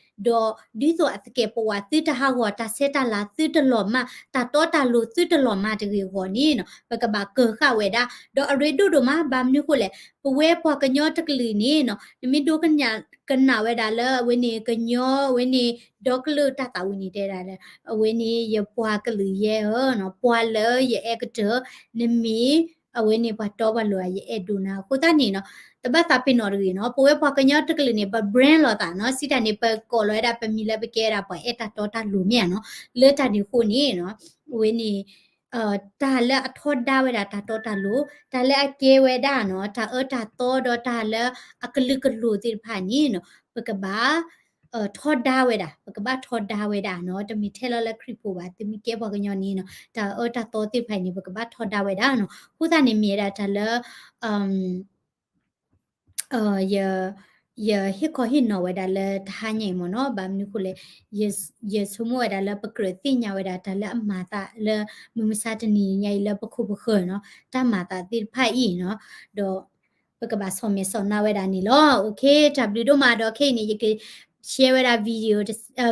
ဒီးဒ်သိးအသကဲးပဝးသုတဟးဂီၤ တၢ်ဆဲးတၢ်လၤသုတလီၤမၢ် တၢ်တီတၢ်လိၤသုတလီၤမၢ်တဂ့ၤအဂီၢ်န့ၣ်နီၤ ပကဘၣ်ကၢၤဃာ်ဝဲဒၣ်. ဒီးအရ့ဒိၣ်ဒိၣ်မး ဘၣ်မနုၤဃိလဲၣ်, ပဝဲပှၤကညီတကလုာ်န့ၣ်နီၤ နမ့ၢ်ဒိကနၣ် ကနၣ်ဝဲဒၣ်လၢအဝဲန့ၣ် ကညီအဝဲန့ၣ် ဒီကလုာ်တၢ်သးဝံၣ်န့ၣ် တဲဒၣ်လၢ အဝဲန့ၣ် ယပှၤကလုာ်ယဲဧၢနီၤ, ပှၤလၢယအဲၣ်ကတၢၢ် နမ့ၢ် အဝဲန့ၣ်ပှၤတီပှၤလိၤဧါ ယအဲၣ်ဒိးနၤ. အဃိသတးန့ၣ်နီၤ တဘၣ်သးပ့ၤနီၣ်တဂ့ၤနီၤ, ပဝဲပှၤကညီတကလုာ်န့ၣ် ပ brand လိာ်သးနီၤ, စံးတၢ်န့ၣ် ပကိးလီၤဝဲဒၣ်ပမံၤလၢပကဲဒၣ်ပှၤအဲၣ်တၢ်တီတၢ်လိၤမ့ၢ်ဧါနီၤ. လၢတၢ်န့ၣ်အဃိန့ၣ်နီၤ အဝဲန့ၣ် တၢ်လၢအထီဒါဝဲဒၣ်တၢ်တီတၢ်လိၤ, တၢ်လၢအကဲဝဲဒၣ်နီၤ တၢ်အၢတၢ်သီဒီးတၢ်လၢအကလုာ်ကလိၤသ့ၣ်တဖၣ်န့ၣ်နီၤ ပကဘၣ် ထီဒါဝဲဒၣ်, ပကဘၣ်ထီဒါဝဲဒၣ်နီၤ, တမ့ၢ်ထဲလီၤလၢခရံာ်ဖိဘၣ်, သုမ့ၢ်ကဲပှၤကညီန့ၣ်နီၤ တၢ်အၢတၢ်သီသ့ၣ်တဖၣ်အံၤန့ၣ် ပကဘၣ်ထီဒါဝဲဒၣ်နီၤ. အဃိသတးန့ၣ်မ့ၢ်ဝဲဒၣ်တၢ်လၢ ယ ယဟ့ၣ်ခီဟ့ၣ်နီၤဝဲဒၣ်လၢတဟါညါအံၤမ့ၢ်နီၤ, ဘၣ်မနုၤအဃိလဲၣ်, ယဆိကမိၣ်ဝဲဒၣ်လၢပကြၢးသ့ၣ်ညါဝဲဒၣ်တၢ်လၢအမၤသးလၢ မုၢ်မဆါတနံၤညါအံၤလၢပခိၣ်ပဃၢၤနီၤ, တၢ်မၤသးသ့ၣ်တဖၣ်အံၤနီၤ, ဒီး ပကဘၣ်ဆီၣ်မဲာ်ဆီၣ်နါဝဲဒၣ်န့ၣ်လီၤ. တၢ်ဘျုးဒိၣ်မးဒီးခဲအံၤန့ၣ် ယက share ဝဲဒၣ် video,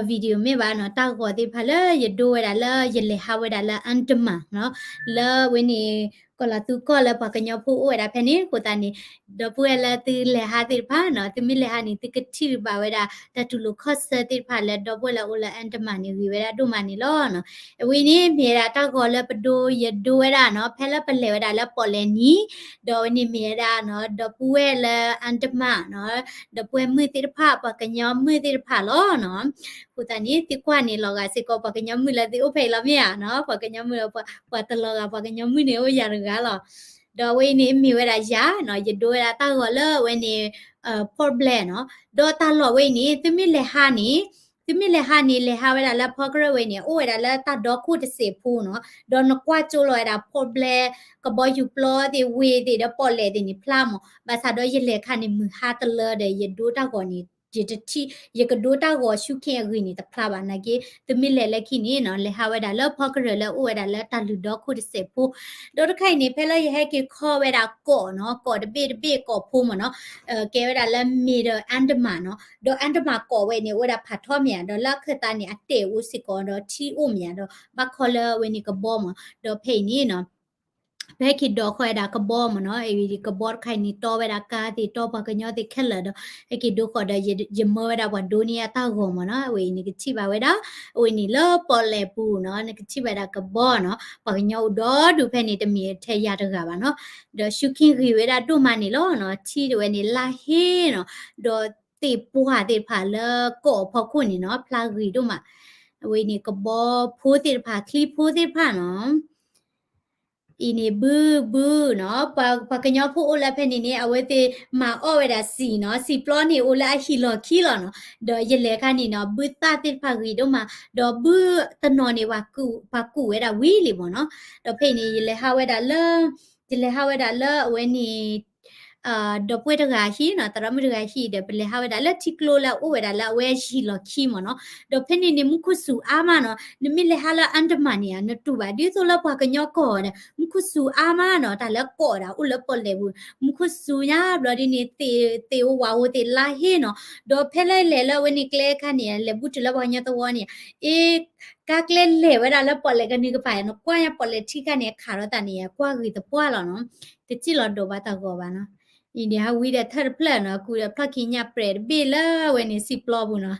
video မ့ၢ်ဘၣ်နီၤ, တၢ်ဂီၤသ့ၣ်တဖၣ်လၢယဒိဝဲဒၣ်လၢယလဲၤဟးဝဲဒၣ်လၢ Andaman နီၤ, လၢဝဲန့ၣ် ကီၢ်လၤသူကီၢ်လၢပှၤကညီဖိအိၣ်ဝဲဒၣ်ဖဲန့ၣ်အဃိသတးန့ၣ်, ဒီပုၢ်ဝဲၢ်လၢသုလဲၤဟးသ့ၣ်တဖၣ်နီၤ, သုမ့ၢ်လဲၤဟးန့ၣ် သုကထံၣ်ဘၣ်ဝဲဒၣ် တၢ်တူၢ်လိာ်ခီၣ်ဆၢသ့ၣ်တဖၣ်လၢဒီပုၢ်ဝဲၢ်လၢအိၣ်လၢ Andaman န့ၣ် ဂ့ၤဝဲဒၣ်ဒိၣ်မးန့ၣ်လီၤ. အဝဲန့ၣ်မ့ၢ်ဝဲဒၣ်တၢ်ဂီၤလၢပဒိယဒိဝဲဒၣ်နီၤ, ဖဲလၢပလဲၤဝဲဒၣ်လၢပီၣ်လဲၣ်နံၤ, ဒီးအဝဲန့ၣ်မ့ၢ်ဝဲဒၣ်နီၤ, ဒီပုၢ်ဝဲၢ်လၢ Andaman နီၤ, ဒီပုၢ်ဝဲၢ်မုၣ်သ့ၣ်တဖၣ် ပှၤကညီမုၣ်သ့ၣ်တဖၣ်လီၤနီၤ. အဃိသတးန့ၣ် သုကွၢ်န့ၣ်လီၤဂာ်စ့ၢ်ကီး ပှၤကညီမုၣ်လၢသုအိၣ်ဖဲအံၤလီၤမ့ၢ်ဧါနီၤ, ပှၤကညီမုၣ်လၢ ပှၤတလီၤဂာ် ပှၤကညီမုၣ်န့ၣ်အိၣ်ယၤတဂၤလီၤ. ဒီးအဝဲအံၤန့ၣ်မ့ၢ်ဝဲဒၣ်ယၤနီၤ, ယဒိဝဲဒၣ်တၢ်ဂီၤလၢအဝဲန့ၣ် Port Blair နီၤ, ဒီးတၢ်လီၢ်ဝဲအံၤန့ၣ် သုမ့ၢ်လဲၤဟးန့ၣ်, သုမ့ၢ်လဲၤဟးန့ၣ် လဲၤဟးဝဲဒၣ်လၢ Porkeri ဝဲန့ၣ် အိၣ်ဝဲဒၣ်လၢတၢ်ဒီခိၣ်တစဲးဖိနီၤ, ဒီးနကွၢ်ကၠိလီၤဝဲဒၣ် Port Blair ကဘီယူၤပျီသ့ၣ် ဝ့ၢ်သ့ၣ်ဒီးပီၣ်လဲၣ်သ့ၣ်န့ၣ်ဖျါမး, ဘၣ်ဆၣ်ဒီးယလဲၤခါန့ၣ် မုၢ်ဟါတလၢဒီး ယဒိတၢ်ဂီၤန့ၣ် ယတထံၣ်, ယကဒိတၢ်ဂီၤဆူခ့အဂ့ၢ်န့ၣ်တဖျါဘၣ်နာ်က့, သုမ့ၢ်လဲၤလၢခံန့ၣ်နီၤ, လဲၤဟးဝဲဒၣ်လၢ Porkeri လၢအိၣ်ဝဲဒၣ်လၢတၢ်လုၢ်ဒီခိၣ်တစဲးဖိ, ဒီးတခါအံၤန့ၣ် ဖဲလၢယဟဲက့ၤခီဝဲဒၣ်ကီးနီၤ, ကီးတဘ့ၣ်တဘ့ၣ်ကီးဖိမ့ၢ်နီၤ, ကဲဝဲဒၣ်လၢ Middle Andaman နီၤ, ဒီး Andaman ကီးဝဲန့ၣ် အိၣ်ဝဲဒၣ်ဖးထီမ့ၢ်ဧါ, ဒီးလၢအခၢၣ်သးန့ၣ် အတဲာ်အိၣ်စ့ၢ်ကီး ဒီးထံအိၣ်မ့ၢ်ဧါ, ဒီးဘၣ်ခီလၢအဝဲန့ၣ်ကဘီမး, ဒီးဖဲအံၤန့ၣ်နီၤ ပဟဲက့ၤဒိးဃီဝဲဒၣ်ကဘီမ့ၢ်နီၤ, ကဘီတခါအံၤန့ၣ် တီဝဲဒၣ်ကါသ့ၣ် တီပှၤကညီသ့ၣ်ခဲလၢာ်ဒီး ဟဲက့ၤဒိဃီၤဒီး ယမၢဝဲဒၣ်ပှၤဒိန့ၢ်အတၢ်ဂီၤမ့ၢ်နီၤ, အဝဲအံၤန့ၣ်ကထံၣ်ဘၣ်ဝဲဒၣ်, အဝဲန့ၣ်လၢပီၣ်လဲၣ်ပူၤနီၤ, နကထံၣ်ဘၣ်ဒၣ်ကဘီနီၤ, ပှၤကညီအိၣ်ဒီဒူၣ်ဖဲန့ၣ် တမ့ၢ်ထဲယၤတဂၤဘၣ်နီၤ, ဒီးဆူခ့ဂ့ၤဝဲဒၣ်ဒိၣ်မးန့ၣ်လီၤနီၤ, ထံတဝဲန့ၣ်လါဟ့နီၤ, ဒီးသ့ၣ်ပှၢ်သ့ၣ်တဖၣ်လၢကီးအဖီခိၣ်န့ၣ်နီၤ, ဖျါဂ့ၤဒိၣ်မး, အဝဲန့ၣ်ကဘီဖိသ့ၣ်တဖၣ် ချံဖိသ့ၣ်တဖၣ်နီၤ အံၤန့ၣ် ဘု ဘုနီၤ, ပှၤကညီဖိအိၣ်လၢဖဲန့ၣ်န့ၣ် အဝဲသ့ၣ်မၤအီၣ်ဝဲဒၣ်စံာ်နီၤ, စံာ်ပျီန့ၣ်အိၣ်လၢအဟံၣ်လီၢ်ခံလီၤနီၤ, ဒီးယလဲၤခါန့ၣ်နီၤ ဘုသၣ်သ့ၣ်တဖၣ်ဂ့ၤဒိၣ်မး, ဒီးဘုတနီၤန့ၣ် ပှၤကူၣ်ဝဲဒၣ်ဝံၤလံမ့ၢ်နီၤ, ဒီးဖဲအံၤန့ၣ် ယလဲၤဟးဝဲဒၣ်လၢ, ယလဲၤဟးဝဲဒၣ်လၢအဝဲန့ၣ် ဒီပုၢ်ဝဲၢ်တဂၤဟံၣ်နီၤ, သရၣ်မုၣ်တဂၤဟံၣ်ဒီး ပလဲၤဟးဝဲဒၣ်လၢထံကျိလၢအအိၣ်ဝဲဒၣ်လၢအဝဲဟံၣ်လီၢ်ခံမ့ၢ်နီၤ, ဒီးဖဲန့ၣ်န့ၣ် မူခိၣ်စူၤအါမးနီၤ, နမ့ၢ်လဲၤဟးလၢ Andaman န့ၣ်ဧါ နတူၢ်ဘၣ်ဒ်သိးလၢပှၤကညီကီၢ်ဒီး မူခိၣ်စူၤအါမးနီၤ, တၢ်လၢကီးဒၣ်အိၣ်လၢပီၣ်လဲၣ်ပူၤ, မူခိၣ်စူၤညါဘျီဒ်န့ၣ် သ့ၣ်အိၣ်ဝၣ်အိၣ်သ့ၣ်လါဟ့နီၤ, ဒီးဖဲလၢလဲၤလၢအဝဲန့ၣ်ကျဲခါန့ၣ် လဲၤဘူးတုၤလၢပှၤကညီသဝီန့ၣ်, အ့ ကါကျဲလဲၤဝဲဒၣ်လၢပီၣ်လဲၣ်ကနုာ်ကပၤ, နကွၢ်ညါပီၣ်လဲၣ်ထံခါန့ၣ် ခးထီၣ်သးန့ၣ် ကွၢ်ဂ့ၤသပှၢ်လီၤနီၤ, တစံၣ်လီၤဒိးဘၣ်တၢ်ဂီၤဘၣ်နီၤ, အံၤန့ၣ် ဟးဝံၤဒီးထၢၣ်တဖျၢၣ်နီၤ, ကူးဒီးဖျီၣ်ခံညၣ်ပြဲၤတဘ့ၣ်လၢအဝဲန့ၣ်စံာ်ပျီပူၤနီၤ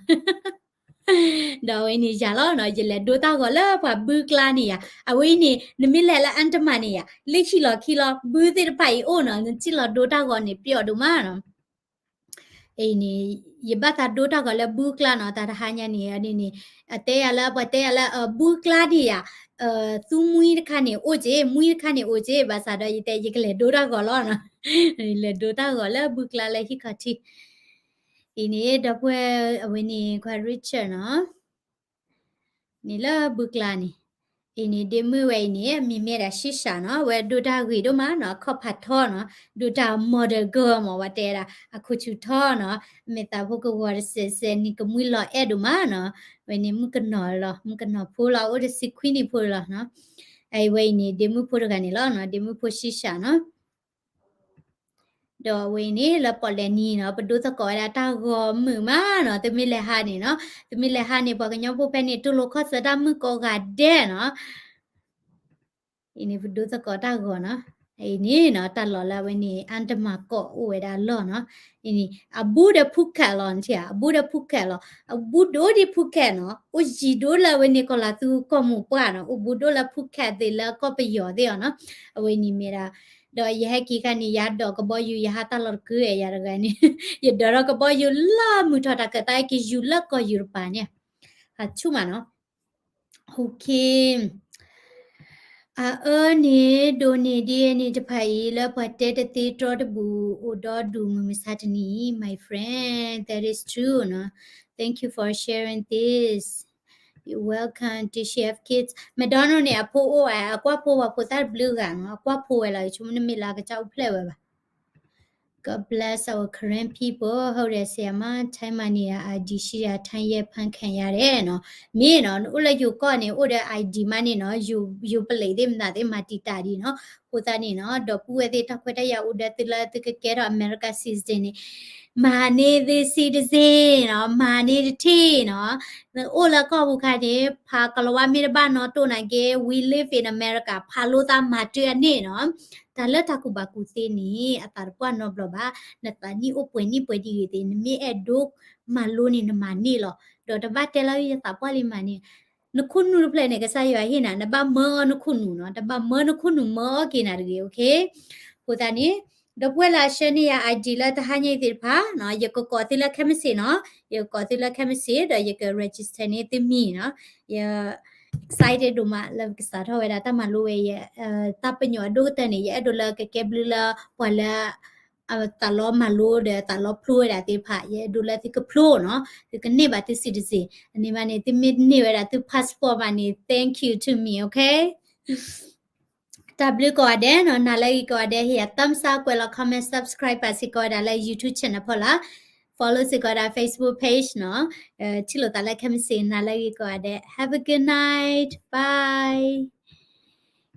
ဒီးအဝဲန့ၣ်ယၤလီၤနီၤ, ယလဲၤဒိတၢ်ဂီၤလၢပှၤဘုကျါန့ၣ်ယၤ, အဝဲအံၤန့ၣ် နမ့ၢ်လဲၤလၢ Andaman န့ၣ်ယၤ, လၢဟံၣ်လီၢ်ခံလီၤ ဘုသ့ၣ်တဖၣ်အံၤအိၣ်နီၤ, နစံၣ်လီၤဒိတၢ်ဂီၤန့ၣ် ပျီဒိၣ်မးနီၤ အံၤန့ၣ် ယဘၣ်သးဒိတၢ်ဂီၤလၢဘုကျါနီၤ, တၢ်တဟါညါန့ၣ် အဒ်န့ၣ် အတဲယၤလၢ ပှၤတဲယၤလၢ ဘုကျါန့ၣ်ယၤ, သူမှံတခါန့ၣ်အိၣ်က့ၤ, မှံတခါန့ၣ်အိၣ်က့ၤ, ဘၣ်ဆၣ်ဒီးယတဲ ယကလဲၤဒိတၢ်ဂီၤလီၤနီၤ, လဲၤဒိတၢ်ဂီၤလၢဘုကျါလၢဟံၣ်ခီၣ်ထံး, အံၤန့ၣ် ဒီပုၢ်ဝဲၢ်အဝဲန့ၣ် ခွါ Richard နီၤ န့ၣ်လၢဘုကျါန့ၣ်, အံၤန့ၣ် ဒ့မုၣ်ဝဲအံၤန့ၣ် အမံၤမ့ၢ်ဒၣ် Shisha နီၤ, ဝဲဒိတၢ်ဂ့ၤဒိၣ်မးနီၤ, အခီၣ်ဖးထီနီၤ, ဒိတၢ် model girl မ့ၢ်ဝဲတဲဒၣ် အခူၣ်ဆူၣ်ထီနီၤ, မဲာ်သးဖိကဝီၤတစဲးစဲး နံၤကမှံလီၤအဲၣ်ဒိၣ်မးနီၤ, ဝဲန့ၣ်မုၣ်ကနီၤလီၤ, မုၣ်ကနီၤဖိလီၤ, အိၣ်တဆံခွံနံၣ်ဖိလီၤနီၤ, အဝဲအံၤန့ၣ် ဒ့မုၣ်ဖိတဂၤန့ၣ်လီၤနီၤ, ဒ့မုၣ်ဖိ Shisha နီၤ ဒီးအဝဲအံၤန့ၣ် လၢပီၣ်လဲၣ်နံၤနီၤ, ပဒိသကိးဝဲဒၣ်တၢ်ဂီၤမုာ်မးနီၤ, သုမ့ၢ်လဲၤဟးန့ၣ်နီၤ, သုမ့ၢ်လဲၤဟးန့ၣ် ပှၤကညီဖိဖဲန့ၣ် တူၢ်လိာ်ခီၣ်ဆၢတၢ်မုာ်ကိးဂၤဒဲးနီၤ, အံၤန့ၣ် ပဒိသကိးတၢ်ဂီၤနီၤ, အံၤန့ၣ်နီၤ တၢ်လီၢ်လၢအဝဲန့ၣ် Andaman ကီးအိၣ်ဝဲဒၣ်အလီၢ်နီၤ, အံၤန့ၣ် အဘူးဒီး Phuket လီၤ, နထံၣ်ဧါ, အဘူးဒီး Phuket လီၤ, အဘူးဒိၣ်ဒံး Phuket နီၤ, အိၣ်ယံၤဒိၣ်လၢအဝဲန့ၣ် ကီၢ်လၤသူကီၢ်မိၢ်ပှၢ်နီၤ, အိၣ်ဘူးဒိၣ်လၢ Phuket သ့ၣ်လၢကီၢ်ပယီၤသ့ၣ်အီၤနီၤ, အဝဲန့ၣ်မ့ၢ်ဒၣ် ဒီးယဟဲက့ၤခါန့ၣ် ယဟးဒိးကဘီယူၤ ယဟးတၢ်လီၢ်တကုၤအဲၣ်ယၤတဂၤန့ၣ်, ယဒိးထီၣ်ကဘီယူၤလၢမုၢ်ထီၣ်တၢ်ခၢၣ်သးက့ၤယူၤလၢကီၢ်ယူၤတပၤန့ၣ်, ဟးဆူၣ်မးနီၤ, OK, အအၢန့ၣ် ဒိးန့ၢ်ဒ်န့ၣ်တဖၣ်အံၤ လၢပှၤတဲတသ့တြီတဘၣ် အိၣ်ဒီဒူၣ်မုၢ်မဆါတနံၤအံၤ my friend, that is true နီၤ, thank you for sharing this, you're welcome, did she have kids? McDonald န့ၣ် အဖိအိၣ်ဝဲ, အကွၢ်ဖိပှၤဖိသၣ်တဘျုးဂၤနီၤ, အကွၢ်ဖိဝဲလီၤ, ယဆိကမိၣ်နမ့ၢ်လၢအကစၢ်အိၣ်ဖျဲၣ်ဝဲဘၣ်. God bless our Karen people. ဟုတ်တယ် ဆရာမ, ထိုင်းမှာနေတာ ID ရှိတာ ထိုင်းရဲဖမ်းခံရတယ်နော်. မ့ၢ်နော်, နအိၣ်လၢယိၤကီၢ်န့ၣ် အိၣ်ဒီး ID မးန့ၣ်နော်, ယိၤ, ယိၤပလံးသ့ၣ်မတၤသ့ၣ်မၤတံာ်တာ်ဒံးနော်. အဃိသတးန့ၣ်နော်, ဒီပုၢ်ဝဲၢ်သ့ၣ် တၢ်ခွဲးတၢ်ယာ်အိၣ်ဒီးသုလၢသုကကဲထီၣ် America citizen န့ၣ်, မၤန့ၢ်သု citizen နော်, မၤန့ၢ်တထံၣ်နော်. နအိၣ်လၢကီၢ်ပူၤခါန့ၣ် ဖးကလၤဝါမ့ၢ်တဘၣ်နီတိၢ်နာ်က့ we live in America ဖးလိသးမၤတုၤအန့ၣ်နော်. တၢ်လၢတၢ်ကူၣ်ဘၣ်ကူၣ်သ့န့ၣ် အသးတပှၢ်နီတဘျီဘၣ်. နသးနံၣ်အိၣ်ပှဲၤနံၣ်ပှဲၤဒ်ဂ့ၤသ့ၣ် နမ့ၢ်အဲၣ်ဒိးမၤလိန့ၣ် နမၤန့ၢ်လီၤ. ဒီးတဘၣ်တဲလၢယသးပှၢ်လံမၤန့ၢ်, နခိၣ်နူာ်တဖျၢၣ်န့ၣ် ကစၢ်ယွၤဟ့ၣ်နၤ, နဘၣ်မၢအီၤနခိၣ်နူာ်နော်, တဘၣ်မၢနခိၣ်နူာ် မၢအီၤက့ၤနၤတဂ့ၤ, okay. အဃိသတးန့ၣ် ဒီပုၢ်ဝဲၢ်လၢအဆှၢန့ၢ်ယၤ ID လၢတဟါညါအံၤသ့ၣ်တဖၣ်နော်, ယကကိးသုလၢခဲမုၢ်ဆ့ၣ်နော်, ယကကိးသုလၢခဲမုၢ်ဆ့ၣ် ဒီးယက register န့ၢ်သုမံၤနော်. ယ excited ဒိၣ်မးလၢပကစးထီၣ်ဝဲဒၣ်တၢ်မၤလိဝဲအံၤ, တၢ်ပညိၣ်အဒိၣ်ကတၢၢ်န့ၣ် ယအဲၣ်ဒိးလၢကကဲဘျုးလၢပှၤလၢ သးလီမၤလိဒီးသးလီဖျိဝဲဒၣ်သ့ၣ်တဖၣ်, ယအဲၣ်ဒိးလၢသုကဖျိနော်, သုကန့ၢ်ဘၣ်သု citizen. အန့ၣ်မးန့ၣ် သုမ့ၢ်န့ၢ်ဝဲဒၣ်သု passport မးန့ၣ် thank you to me, okay. တၢ်ဘျုးကိးဂၤဒဲးနော်, နၤလၢအဂ့ၤကိးဂၤဒဲး, ဟ့ၣ်ယၤ thumbs up, ကွဲးလီၤ comment, subscribe ပာ်စ့ၢ်ကီးဝဲဒၣ်လၢ YouTube channel ဖီလာ်, follow စ့ၢ်ကီးဝဲဒၣ် Facebook page နော်. ထံၣ်လိာ်သးလၢခဲမုၢ်ဆ့ၣ်, နၤလၢအဂ့ၤကိးဂၤဒဲး, have a good night, bye.